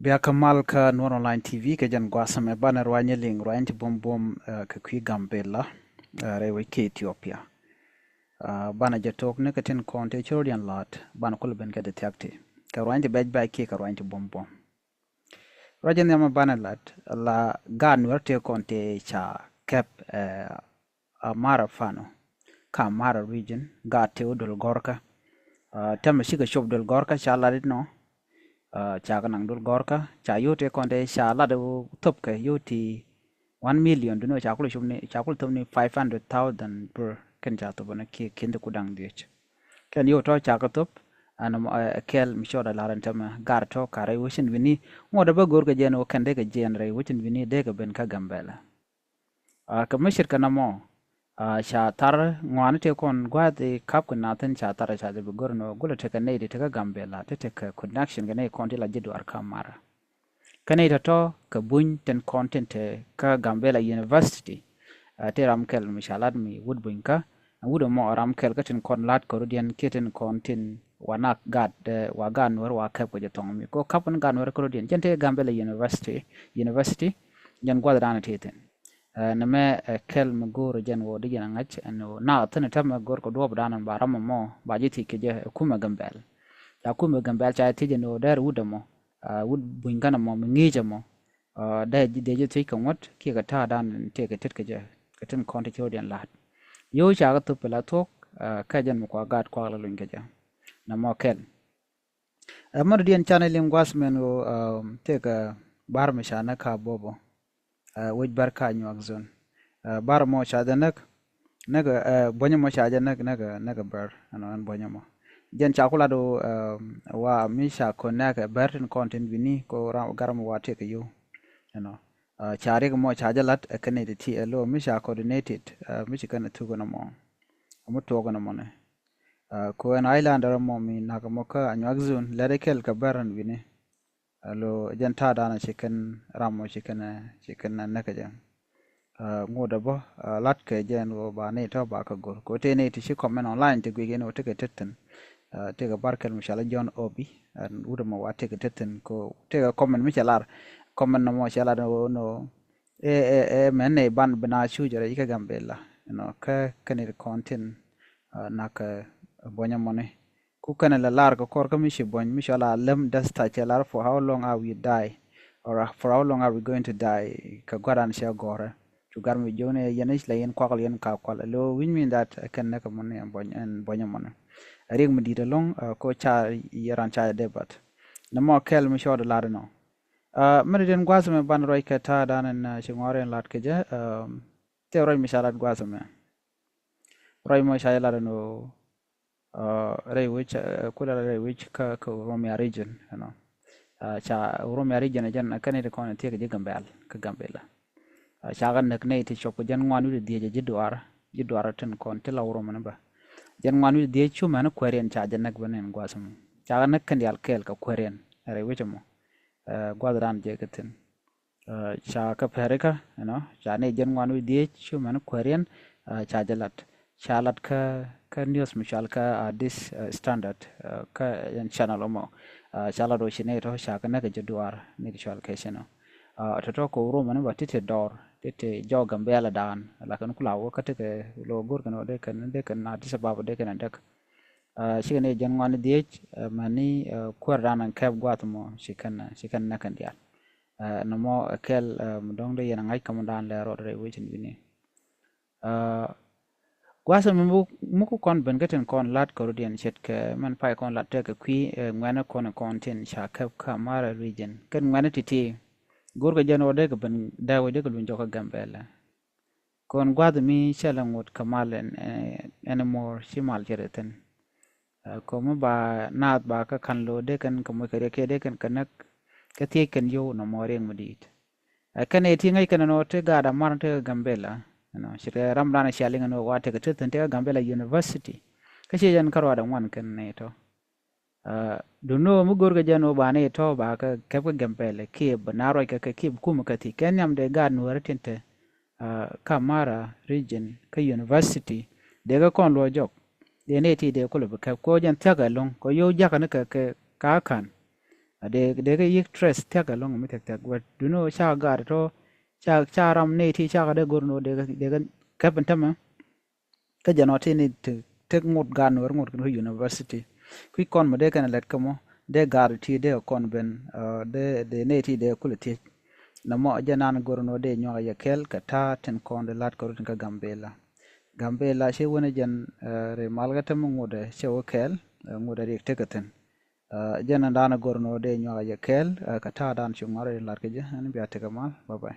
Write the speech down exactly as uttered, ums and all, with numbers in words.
Bia kä mal kä Nuɔr Online T V kɛ jɛn gua̱a̱th ɛmɛ banɛ ruany liŋ ruany ti buɔ̱m buɔ̱m kɛ kui̱ Gambɛla rɛy wec kɛ Ethiopia. Banɛ jɛ tok ni kɛ tin kɔn ti cor diɛn lat banɛ kulɛ ben kɛ ti thiak ti kɛ ruany ti bɛc bɛc kiɛ kɛ ruany ti buɔ̱m buɔ̱m. Ruac in nhiamɛ banɛ lat la gaat Nuɛr tëë kɔn tëë ca kɛp Amara Fano kä Amara region, gaat tëë wä dol gɔrkä. Tɛmɛ cikɛ cop dol gɔrkä ca lat inɔ. Ca kɛ naŋ dol gɔrkä ca yot tëë kɔn tëë ca lat wä thop kɛ yot ti one million duni ca kul cop ni ca kul thop ni five hundred thousand birr kɛn ca thop ni kiɛ kin ti ku daŋ dhiec. Kɛn yot tɔ ca kɛ thop. Ɛn kɛl mi cɔɔdɛ lar ɛn tämɛ gar tɔ karɛ wecin wini ŋuɔdɛ bä go̱r kɛ jɛn wä kɛn dee kɛ jɛn rɛy wecin wini dee kɛ ben kä Gambɛla. Kɛ mi ce̱tkɛ nɔmɔ ca thar ŋuani tëë kɔn gua̱a̱th i̱ kap kɛ nathin ca thar ca jɛ bi go̱r ni wä gulɛ tekɛ nɛy ti tekɛ Gambɛla ti tekɛ connection kɛ nɛy kɔn ti la ji̱ duar kä Amara. Kä nɛy tɔ̱tɔ̱ kɛ buny tin kɔn tin te kä Gambɛla University. Ti ram kɛl mi ca lat mi wut buny kä wut ɛmɔ ram kɛl kä tin kɔn lat kärudiɛn kiɛ tin kɔn tin wa nak gat wa gat Nuɛr wa kɛp kɛ jɛ thɔŋ mi ko kap ni gat Nuɛr kärudiɛn jɛn ti Gambɛla University. University jɛn guath dan ti thin. Nɛmɛ kɛl mi go̱o̱r jɛn wä di jɛn a ŋa̱c ɛn wä nak thin tɛmɛ go̱o̱r kɛ duɔp dan ba ram ɛmɔ ba ji̱ thiec kɛ jɛ kumɛ Gambɛl. Ca kumɛ Gambɛl ca thiec ɛn wä dɛr wut ɛmɔ. Wut buny kɛn ɛmɔ mi ŋi̱i̱c ɛmɔ. Dee dee jɛ thiec kɛ ŋuɔ̱t kiɛ kɛ ta̱a̱ dan tëë kɛ tet kɛ jɛ kɛ tin kɔn ti cio̱o̱diɛn la̱a̱t. Yio̱w ca kɛ thop pɛ la thuɔ̱k. Kä jɛn mi kua gaat kuak la luny kɛ jɛ. Nɔmɔ kɛl. Ɛ mɔt diɛn can iliŋ gua̱th mɛn ɣöö tëëkɛ ba̱r mi ca näk ka bobo. Wec bär ka nyuak zon. Ba̱r mɔ ca jɛ näk näk buɔ̱nyä mɔ ca jɛ näk näk näk bär ɛnɔ ɛn buɔ̱nyä mɔ. Jɛn ca ku lat ɣöö wa mi ca kɔn näk ɛ bär tin kɔn tin bini ko gar mɔ wa tëëkɛ yio̱w. Ɛnɔ ca riɛk mɔ ca jɛ lat ɛ kɛn iti ti ɛ lo̱ mi ca coordinated mi ci kɛn ɛ thuk ɛnɔ mɔ. Ɛmɔ tuɔk ɛnɔ mɔnɛ. Ko ɛn Highlander mɔ mi nak mɔ kä Anyuak Zone lɛt ikɛl kɛ bär ɛn wi̱ni. Alo jɛn ta̱a̱ danɔ ci kɛn ram mɔ ci kɛn ci kɛn näk kɛ jɛ. Ŋot ɛ bä lat kɛ jɛn wä ba ni tɔ ba kɛ gor ko tëë ni ti ci comment online ti guic in wä tekɛ tethin. Tekɛ bar kɛl mi cɔal John Obi ɛn wut ɛmɔ wa tekɛ tethin ko tekɛ comment mi cɛ lar. Comment nɔmɔ cɛ lar wä nɔ ɛ ɛ ɛ mɛn ni ban bina cucɛ rɛ ikä Gambɛla. Ɛnɔ kä kɛn it kɔn tin nak buɔnyä mɔni. Ku kɛnɛ la lar kɛ kɔr kä mi ci buɔny mi cɔal a lem däth thac cɛ lar for how long are we die or for how long are we going to die kɛ gua̱ran cɛ gɔrɛ. Cu gar mi jiökni yɛn i̱ la yɛn kuak la yɛn ka kual lo which mean that kɛn nɛ kɛ mɔni ɛn buɔnyä mɔni. Riɛk mi di̱t ɛlɔ̱ŋ ko ca yɛ ran ca yɛ debat. Nɛ mɔ kɛl mi cɔɔd lar inɔ. Mɛn diɛn gua̱th mɛ ban ruac kɛ ta̱a̱ dan ɛn ci ŋɔr in lat kɛ jɛ. Tëë ruac mi ca lat gua̱th mɛ. Ruac mɔ ca jɛ lat ɛn ɣöö rɛy wec kulɛ lat rɛy wec kä kä Oromia region ɛnɔ. Ca Oromia region ɛ jɛn kä ni ti kɔn thiek ji̱ Gambɛl kä Gambɛla. Ca kä näk nɛy ti cop kɛ jɛn ŋuan wi̱cdɛ dhiec ɛ ji̱ duaar ji̱ duaar tin kɔn ti la Oromia ni bä. Jɛn ŋuan wi̱cdɛ dhiec cu mɛn kuääriɛn ca jɛ näk bä nɛn gua̱th ɛmɔ ca kä näk kɛn diaal kɛɛl kɛ kuääriɛn rɛy wec ɛmɔ. Gua̱th dan jɛ kɛ thi̱n. Ca kä Pɛrikä ɛnɔ ca ni jɛn ŋuan wi̱c dhiec cu mɛn kuääriɛn. Ca jɛ lat ca lat kä kä news mi cɔal kä Addis Standard kä ɛn channel ɔmɔ. Ca lat wä ci ni tɔ ca kä näk jɛ duaar ni kɛ cɔal kɛ cɛnɔ. Tɔtɔ kɛ Oromia ni ba ti ti dɔr ti ti jɔk Gambɛla dan lakin kula wä kä ti kɛ lo go̱r kɛn wä dee kɛn dee kɛn Addis Ababa dee kɛn däk. Cikɛ ni jɛn ŋuan dhiec mɛni kuäär dan kɛp guath mɔ ci kɛn ci kɛn näk kɛn diaal. Nɔmɔ kɛl mi dɔ̱ŋ dee yɛn ŋa̱c kä mɔ dan lɛ rɔɔd rɛy wecin bini. Gua̱a̱th mi muk kɔn ben kä tin kɔn lat kɔr diɛn ce̱tkɛ mɛn pay kɔn lat tekɛ kui̱ ŋuɛ̈ni kɔn kɔn tin ca käp kä Amara region kɛn ŋuɛ̈ni ti̱ti̱. Go̱rkɛ jɛn ɣöö dee kɛ ben dee wec dee kɛ luny jɔkä Gambɛla. Kɔn gua̱th mi cɛ lɛ ŋot kɛ mal ɛn ɛn mɔr ci mal cɛ rɛ thin. Kɔ mi ba naath ba kä ka̱n lo̱o̱ dee kɛn kɛ moc kɛ riɛk kiɛ dee kɛn kɛ näk kɛ thiec kɛn yio̱w nɔmɔ riɛk mi di̱i̱t. Ɛ kɛn ɛ ti ŋäc kɛn ɛn ɣöö ti gaat Amara ti kɛ Gambɛla. Ɛnɔ ci kɛ ram dan cia liŋ ɛn ɣöö wa tekɛ ti thi̱n ti kɛ Gambɛla University. Kä ci jɛn kä ruaadɛ ŋuan kɛn nɛy tɔ. Duno mi go̱rkɛ jɛn ɣöö ba nɛy tɔ ba kɛ kɛp kɛ Gambɛla kiɛ bi na ruac kɛ kɛ kiɛ bi kumɛ kɛ thiec kɛn nhiam dee gaat Nuääri tin te kä Amara region kä university dee kɛ kɔn luɔc jɔk. Dee nɛy ti dee kulɛ bi kɛp kɛ ɣöö jɛn thia̱k ɛlɔ̱ŋ kɛ ɣöö yio̱w jakä ni kɛ kɛ ka̱a̱ ka̱n. Dee kɛ yi̱k stress thia̱k ɛlɔ̱ŋ mi thia̱k thia̱k, but you know, ca gaat tɔ, ca ca ram nɛy ti cakɛ dee go̱r ni wä dee kɛ kɛp in tämɛ. Kä jɛn ɔ ti ni ti ŋut gaat ni wä ŋut kɛn kä university. Kui̱ kɔn mɔ dee kɛn lɛt kä mɔ, dee gaat ti dee kɔn ben, dee dee nɛy ti dee kulɛ thiec. Nɛ mɔ jɛn an go̱r ni wä dee nyuak yɛ kɛɛl kɛ ta̱a̱ tin kɔn dee lat kɛ rut in kä Gambela. Gambela cɛ wänɛ jɛn ri mal kä tämɛ ŋut ɛ cɛ wä kɛɛl, ŋut ɛ rik tekɛ thi̱n. Jɛn an da̱a̱n go̱r ni wä dee nyuak yɛ kɛɛl kɛ ta̱a̱ da̱a̱n cu ŋuar in lat kä jɛ, ɛn bia tekɛ mal. Bye bye.